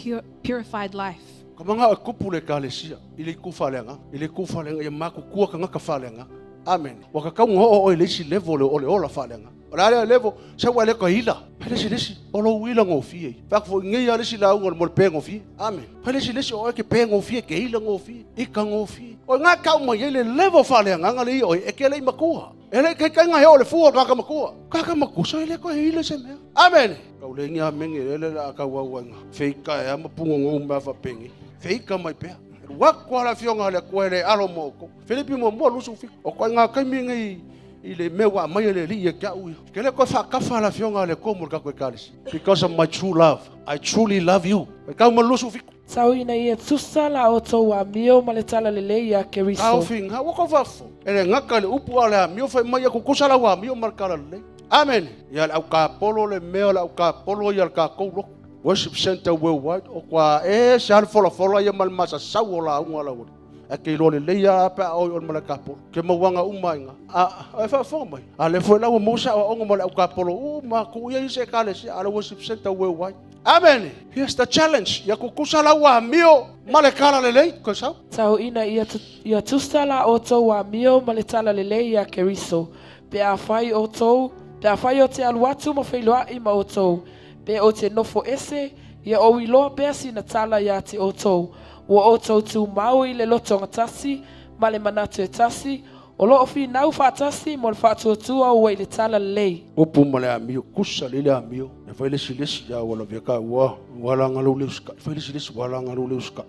purified life. Ka manga e kupu le kalesia, i le ku whaleanga, i le ku whaleanga, ia maku kua ka ngaka whaleanga. Amen. Waka kau ngoo o i le isi level o le ola whaleanga. O la lea level, sa ua le ka ila. Pai lesi lesi, o lo ila ngōfie. Whaka fo ngei a lesi la unga mo le pe ngōfie. Amen. Pai lesi lesi o e ke pe ngōfie, ke ila ngōfie, ika ngōfie. O ngā kau mai e le level whaleanga nga le i oi, e ke le i makua. E le kai kai ngā heo le fua kaka makua. Kaka makua, sa i le koe ila se mea. Amen. Kau le ngia menge le le la kau au ainga. Feika e ama pungo ngō mea whapengi. Feika mai pea. Wako ala fionga le koe le alo moko. Filipi mo mo lusu fi. O koe ngā kaimi ngai i le mea wa mai le li e kia ui. Ke le koe whakafa la fionga le koe mo ka koe kalisi. Because of my true love. I truly love you. E kau ma lusu fi. Tau ina ia tusa la o tou amio ma le tala lelei ia Kau Keriso. finga wako wafo. E le ngaka le upu ale a mio whai mai aku kusa la wa mio markala le. Amen. Ia le au ka polo le mea le au ka polo ia le ka kou loko. Worship Center Worldwide o kwa e se al fola fola ia mal masa sau o la unga la uri. A ke lo le leia pa o o mala ka polo. Ke mawanga uma inga. A e fa fo mai. A le fo la o musa o ongo mala au ka polo u ma ku ia se ka le se ala Worship Center Worldwide. Amen. Here's the challenge. Ia kukusa la ua mio male kala le lei ko sau. Tau ina ia, ia tusa la o tou amio ma le tala lelei ia Keriso. Pe a whai o tou, pe a whai o te alu atu ma whailoai ma o tou. Pe o te nofo ese, ia o iloa pea sina tala ia te o tou. Ua o tou tū mau i le loto tasi, ma le manatu e tasi, o loo whinau whaatasi mo le whaatuatua ua i le tala lelei. Upu ma le amio, kusa le le amio. E fai le silesi ia wala via ka ua, wala ngalu le uska. Fai le silesi wala ngalu le uska.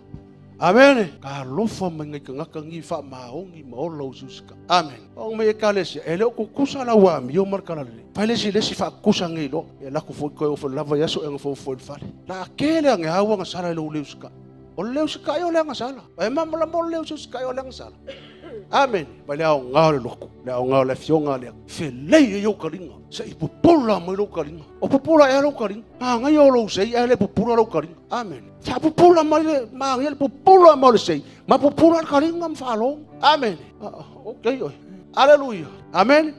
Amen. Ka lofa mai ngai ka ngaka ngi wha maongi ma ola ususka. Amen. O mai e ka lesi, e le o kukusa la ua amio mar kala le. Fai le silesi wha kusa ngai lo. E laku fo koe o fo lava yaso e nga fo fo fale. La kele ange haua nga sala le ule uska. O le uska i o le anga sala. E mamala mo le uska i o le anga sala. Amen. Vai le ao ngā le loko. Le ao ngā le fionga le. Felei e yo karinga. Se i pupula mai lo karinga. O pupula e lo karinga. Ma ngai o lo sei e le pupula lo karinga. Amen. Fa pupula mai le ma ngai le pupula mai le sei. Ma pupula le karinga mwhalong. Amen. Okay. Oi. Hallelujah. Amen.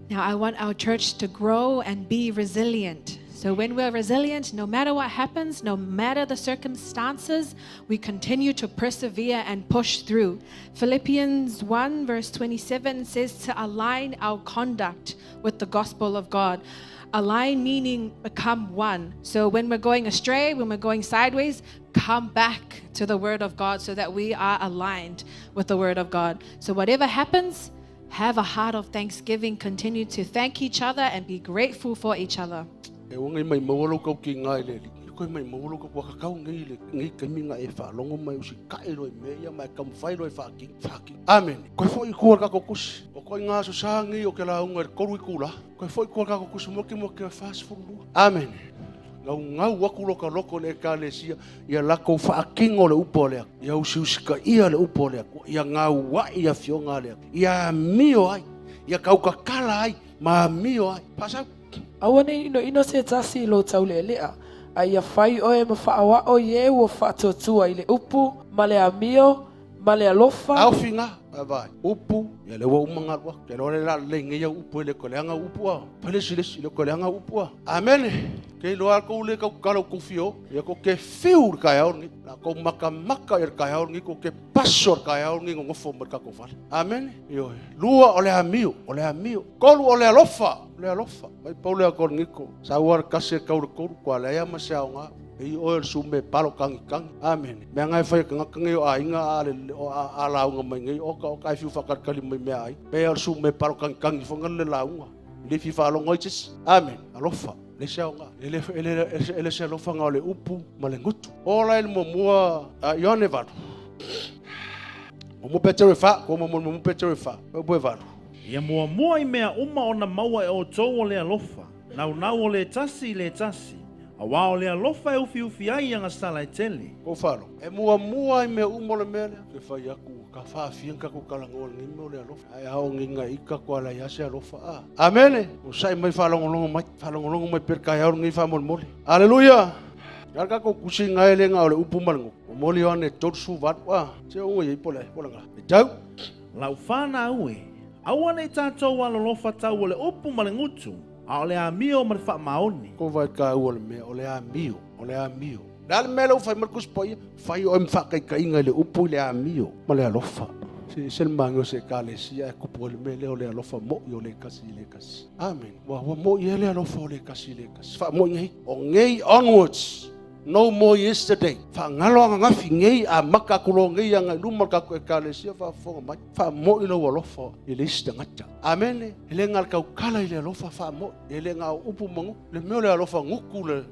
Now, I want our church to grow and be resilient. So when we're resilient, no matter what happens, no matter the circumstances, we continue to persevere and push through. Philippians 1 verse 27 says to align our conduct with the gospel of God. Align meaning become one. So when we're going astray, when we're going sideways, come back to the word of God so that we are aligned with the word of God. So whatever happens, have a heart of thanksgiving. Continue to thank each other and be grateful for each other. E wongai mai mawalo kau ki ngai le li. Koe mai mawalo kau waka kau ngai le ngai kami nga e whalongo mai usi kai roi me ia mai kam whai roi whaki. Whaki. Amen. Koe fo i kua kako kusi. O koe ngā so sa ngai o ke la unga e koru i kula. Koe fo i kua kako kusi mo ki mo ke fast furulua. Amen. Ngau ngau aku loka loko le ka le sia ia lako whaakingo le upo lea. Ia usi usi ka ia le upo lea. Ia ngau wa ia fionga lea. Ia mio ai. Ia kaukakala ai. Ma mio ai. Pasau. Aua nei ino ino se tasi i lo taule lea. A ia whai oe ma whaawao i e ua whaatuatua i le upu, ma le amio, ma le alofa. Au finga, vai. Upu, ia le ua umangalua. Ke lore la le ngai upu le koleanga upu a. Pale sile sile koleanga upu a. Amen. Ke loa ko le ka kalo ku fio. Ia ko ke fiu ka ia ngi. La ko maka maka ia ka ia ngi ko ke paso ka ia ngi ngofo mo ka ko fale. Amen. Io. Lua o le amio, o le amio. Kolu o le alofa, le alofa. Mai paule ko ngi ko. Sa war kase ka ur ko ko le ia ma se nga. I oe sume palo kangi kangi. Amen. Mea ngai whai ka ngaka o a inga a le o a launga mai ngai o ka o kai fiu whakarikari mai mea ai. Pea o sume palo kangi kangi whanga le launga. Le fi whalongo i tis. Amen. Alofa. Le se aonga. Ele se alofa ngā o le upu ma le ngutu. Ola ele mua Ioane valu. Mo petere wha, ko mo mo petere wha. Mo bue valu. Ia mua mua i mea uma o na maua e o tau o le alofa. Nau nau o le tasi i le tasi. A wao le alofa e ufi ufi ai anga sala e tele. Ko whalo. E mua mua i mea umo le mea lea. Ke whai aku ka whaafia ka ku kalango le ngime o le alofa. Ai hao nginga ika kwa la iase alofa a. Amene. O sai mai whalongolongo mai. Whalongolongo mai per kai hao ngi whamol mole. Hallelujah. Le a le tatou tusiga e le na o le upu ma le gutu. O moli Ioane 38 a. Se uga i ai po o le po o le ga. E tau. Lau fanau e, aua nei tatou alolofa tau o le upu ma le gutu, a o le amio ma le faamaoni. Ko vai ka ua le mea, o le amio, o le amio. Le a le mea lea ua fai mai le Tusi Paia, fai oe ma faataitaiga i le upu i le amio ma le alofa. Se ese le manaia o se Ekalesia ae tupu ai le mea lea o le alofa moi o le tasi i le tasi. Amen. Ua ua moi ai le alofa o le tasi i le tasi. Faamoi nei. O nei onwards, no more yesterday. Faagalo ananafi nei, amata atu loa nei agai i luma le tatou Ekalesia faafofoga mai. Faamoi lou alofa i le isi tagata. Amene. E le na o le tautala i le alofa faamoi, e le na o upu ma gutu. Le mea o le alofa gutu, le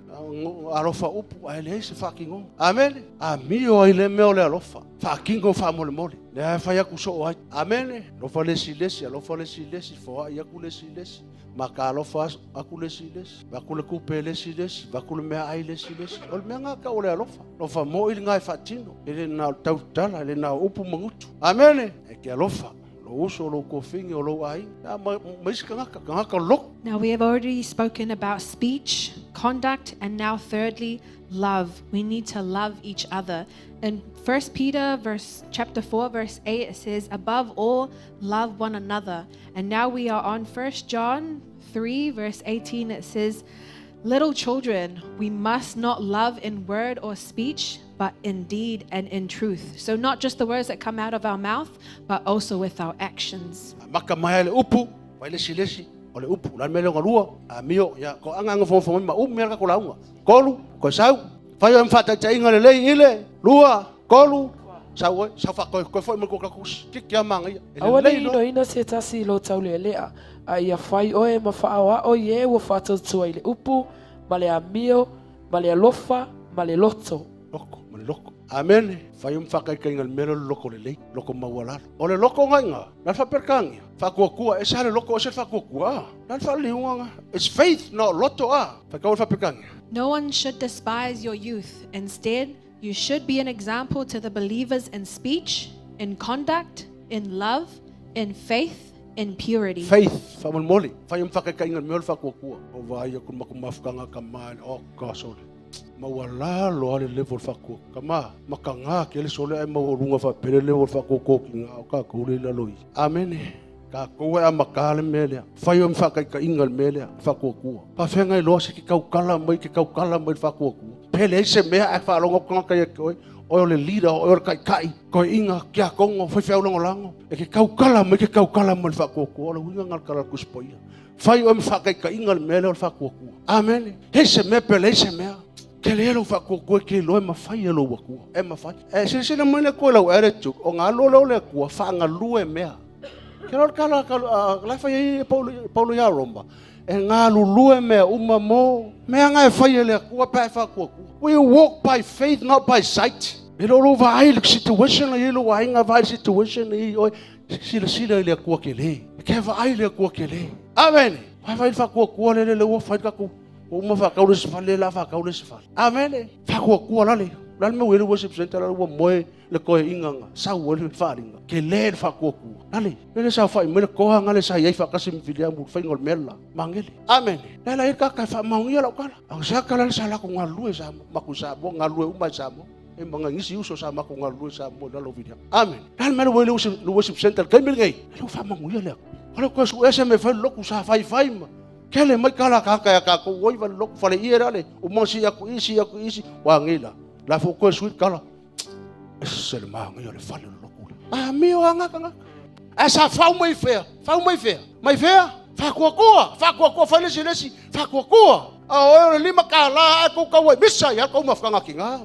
alofa upu, ae leai se faatinoga. Amene. Amio ai le mea o le alofa. Faatino faamolemole. Lea e fai atu soo ai. Amene. Alofa le isi i le isi, alofa le isi i le isi, foai atu le isi i le isi, maka alofa atu le isi i le isi, avatu le tupe i le isi i le isi, avatu le meaai i le isi i le isi. O le mea lena e tau o le alofa. Alofa moi lena e faatino. E le na o le tautala, e le na o upu ma gutu. Amene. E te alofa. Lou uso, lou tuafafine, o lou aiga, ma isi tagata, tagata loto. Now, we have already spoken about speech, conduct, and now, thirdly, love. We need to love each other. In 1 Peter verse chapter 4 verse 8 it says, "Above all, love one another." And now we are on 1 John 3 verse 18 it says, "Little children, we must not love in word or speech, but in deed and in truth." So not just the words that come out of our mouth, but also with our actions. Maka mai le upu, fai le isi le isi, o le upu, la le mea lea ona lua, amio, ia, ko anga anga fofoga mai ma umi a le tatou lauga. Tolu, koe sau, fai oe ma faataitaiga lelei i le, lua, tolu, sau oe, sau faatoe, toe foi mai le tou tusi, titi lava manaia, e Aua ne lelei i loa. inoina se tasi i lou taulealea, a ia fai oe ma faaoao i e ua faatautua i le upu, ma le amio, ma le alofa, ma le loto. Loko, ma le loko. Amene. Fai o ma faakaikaiga i le mea lea o le loko lelei, loko maualalo. O le loko ga iga, na le faaperekania, faakuakua, ese lava le loko, ese le faakuakua. A, na le faaliliuga ga. It's faith, not loto, a. Faitau le faaperekania. No one should despise your youth. Instead, you should be an example to the believers in speech, in conduct, in love, in faith, in purity. Faith, faamolemole. Fai o ma faakaikaiga i le mea o le faakuakua. O vaai aku i le matou mafutaga kama, oh gosh, o le maualalo lava le level o le faakuakua. Kama, mataga tele sole ae maualuga faapea le level o le faakuakua ki ga o tatou lea i lalo i i. Amene. Tatou e amata le mea lea. Fai o ma faakaitaiga i le mea lea, le faakuakua. Faafeagai loa se ke tautala mai, ke tautala mai le faakuakua. Pe leai se mea ae faalogo atu tagata ia te oe, oe o le leader, oe o le taitai, toeaiina, tiakono, faifeau lagolago. E ke tautala mai, ke tautala mai le faakuakua. O le uiga lena o le tala a le Tusi Paia. Fai oe ma faataitaiga i le mea lea o le faakuakua. Amene. Leai se mea pe leai se mea. Tele lou faakuakua e te iloa e mafai e lou Atua. E mafai. E silasila mai le Atua i lau attitude, ona alu lea o le Atua faagalue mea. Ke loa le tala a la e fai ai Paulo ia Roma, e galulue mea uma mo mea na e fai e le Atua pe a e faakuakua. We walk by faith not by sight. E le o lou vaai i le situation la i ai lou aiga, vaai i le situation la i ai oe, silasila i le Atua tele. E te vaai i le Atua tele. Amene. Vaai vaai le faakuakua lele lea ua fai le tatou Ua uma faatau le isi fale, la faatau le isi fale. Amene. Faakuakua lale. O le a le mea ua i ai le worship center lale ua moe le toeaina na sau ai le faaaliga. Tele le faakuakua. Lale, lele saofai mai le toa na le sa i ai faatasi ma Viliamu i le faiga o le mea le la. Magele. Amene. Lea la i ai le tagata e faamaonia lau tala. A o se ata lale sa latou galulue i Samoa. Matou i Samoa, galulue uma i Samoa. E ma nai nisi uso sa matou galulue i Samoa i lalo o Viliamu. Amene. O le a le mea lea ua i ai le worship center i le taimi lenei? Lea ua faamanuia le Atua. O le toe sue se mea e fai le lotu sa faifai ma Tele mai tala tagata ia tatou, oi vale lotu fale ie la le uma si aku i si aku i si wa ngi la. La fo koe sui tala. Ese le manaia o le fale o le lotu le. Amio a ngaka ngaka. Ae sa fau mai fea, fau mai fea, mai fea, faakuakua, faakuakua, fai le isi le isi, faakuakua. A o oe o le $5 ae kou tau ai misa ia kou mafutaga ki nga,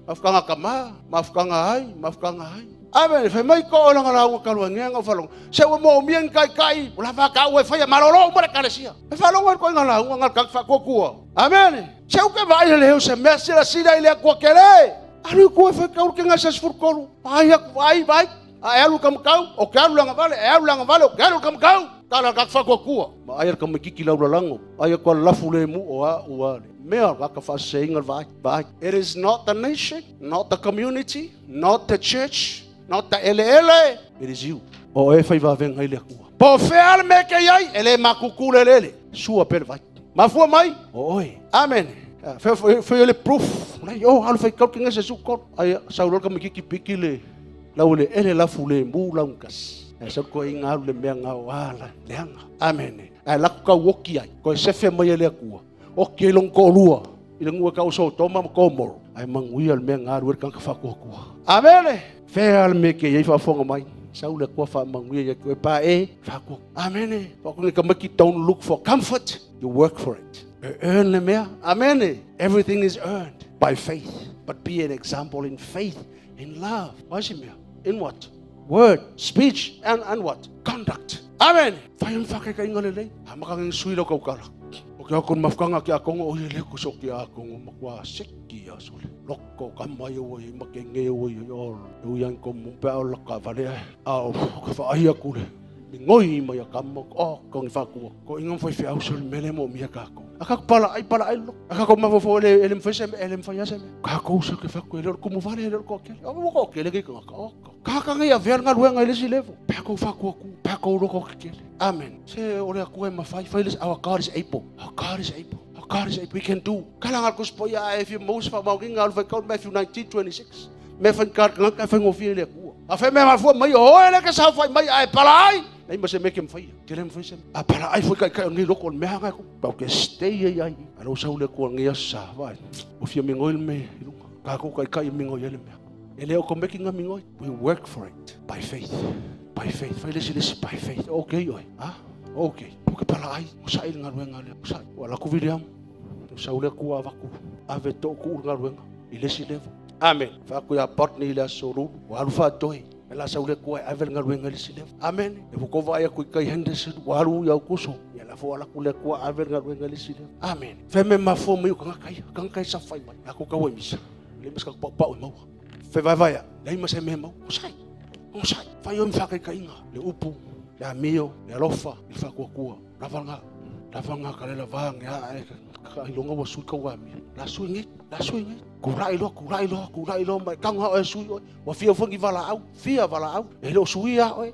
mafutaga kama, mafutaga ai, mafutaga ai. Ave, fai mai ko o langa lauga talu ai ngea ngau faalogo. Se ua moomia ni taitai, ua lava a taua e faia, malolo uma le Ekalesia. E faalogo ai koe i nga lauga nga le tagata faakuakua. Amene. Se u ke vaai le leo se mea silasila i le Atua tele. Alu i tua e fai tau le kega se 13. Vaai atu, vaai, vaai. A e alu i le kamakau, o ke alu i le agavale, e alu i le agavale, o ke alu i le kamakau. Tala le tagata faakuakua. Ma ai le tamaititi laulalago, ai atu a lafu lemu o a ua le mea o le tagata faaseseina le vaai, vaai. It is not the nation, not the community, not the church, not the eleele, it is you. O oe e fai vavega ai le Atua. Po o fea le mea e te i ai, e le makuku le eleele, sua pea le vai. Mafua mai, o oe. Amene. Fai le proof. Lai o alu fai kau ke ngese su ko. Ai sau lo ka mikiki piki le lau le ele la fu le mu lau kas. Ai sau ko inga alu le mea ngau ala leanga. Amen. Ai la ku kau oki ai. Ko sefe mai le akua. Oki long ko lua. I le ngua kau so toma ma komoro. Ai manguia le mea ngalu e kanka whakua. Amen. Fea le me ke iei whaafonga mai. Sau le kua wha manguia ia koe pa e whakua. Amen. Whakunge ka maki don't look for comfort. You work for it. You earn le mea. Amen. Everything is earned by faith. But be an example in faith, in love. Why is it mea? In what? Word, speech, and what? Conduct. Amen. Whai am whake ka inga le lei. Ha maka ngeng sui lau kaukala. O ke akon mafkanga ki akongo o le ko so ki akongo makwa seki a sole. Loko ka mai o i make nge o i o o yan ko mu pe o laka vale a o ka fa ai aku le. Mi ngoi mai a kamo o ko ngi fa ku. Ko inga foi fe au sol mele mo mi ka ko. Aka pala ai pala ai lo. Aka ko mafo fo le ele mfai se ele mfai se. Ka ko so ke fa ko le ko mo vale le ko ke. O mo ko ke le ke ko ko. Ka ka ngi a ver nga luenga le si levo. Pa ko fa ku ku. Pa ko ro ko ke. Amen. Se o le aku e mafai fai le our God is able. Our God is able. Our God is able. We can do. Kala ngal ko spo ya if you most fa mau ngal fa ko Matthew 19:26. Me fa ka ka ka fa ngofi le ku. A fe me ma fu mai o ele ke sa fa mai ai pala ai. Nei ma se me ke mfai. Ke le mfai se. A pala ai foi ka ka ngi loko me ha ka ko. Pa ke stay ai ai. A lo sa le ku ngi sa vai. O fia me ngoi me lunga. Ka ko kai kai me ngoi le me. Ele o ko me ki nga mi ngoi. We work for it by faith. By faith. Fai lesi lesi by faith. Okay oi. Ah. Okay. O ke pala ai. O sa ile ngaluenga le. O sa. O la ku William. O sa ule ku avaku. Ave to ku ngaluenga. I lesi levo. Amen. Fa ku ya partner ile solu. O alu fa toi. La sa ule ku ave ngaluenga lesi levo. Amen. E ko va ya ku kai Henderson. O alu ya kuso. Ya la fo ala ku le ku ave ngaluenga lesi levo. Amen. Fe me ma fo mai ka kai. Ka kai sa fai mai. Aku ka wai misa. Le mas ka pa pa o mau. Fe vai vai. Nei ma se me mau. O sai. O sai. Fai o mfa kai kai inga. Le upu. Le amio, le alofa, le whakua. Lavanga, lavanga ka le lavanga, a e ka ilonga wa sui ka wa mi. La sui nge, la sui nge. Kurai lo, kurai lo, kurai lo, mai kanga o e sui oi. Wa fia fongi vala au, fia vala au. E le o sui a oi.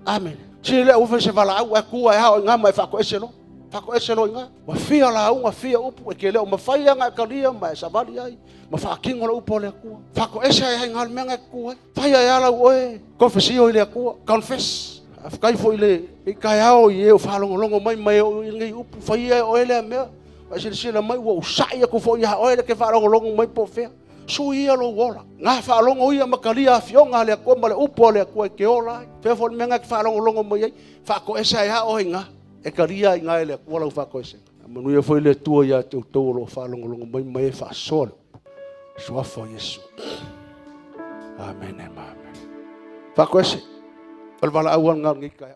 Amen. Si le o se vala au, e kua e hao ngā mai whako ese lo. Whako ese lo inga. Wa fia la au, wa fia upu, e ke leo mawhai anga e kalia, ma e savali ai. Ma whaakingo la upu o le akua. Whako ese ai hai ngā mea kua. Whai ai ala oe. Confess i le akua. Confess. Afkai fo ile i kai ao i e o whalongolongo mai mai o i ngai upu whai ai o ele a mea. Wa sila sila mai ua usai aku fo i ha o ele ke whalongolongo mai po fea. Sui ia lo ola. Ngā whalongo ia makalia a fionga le akua ma le upu o le akua e ke ola ai. Fea fo le mea ngā ki whalongolongo mai ai. Whako ese ai ha o i ngā. E kalia i ngā ele akua lau whako ese. Manuia fo ile tua ia te utou o lo whalongolongo mai mai e whaasoa le. Suafa o Yesu. Amen, amen. Whako ese. O le wala au ngā ngi kai.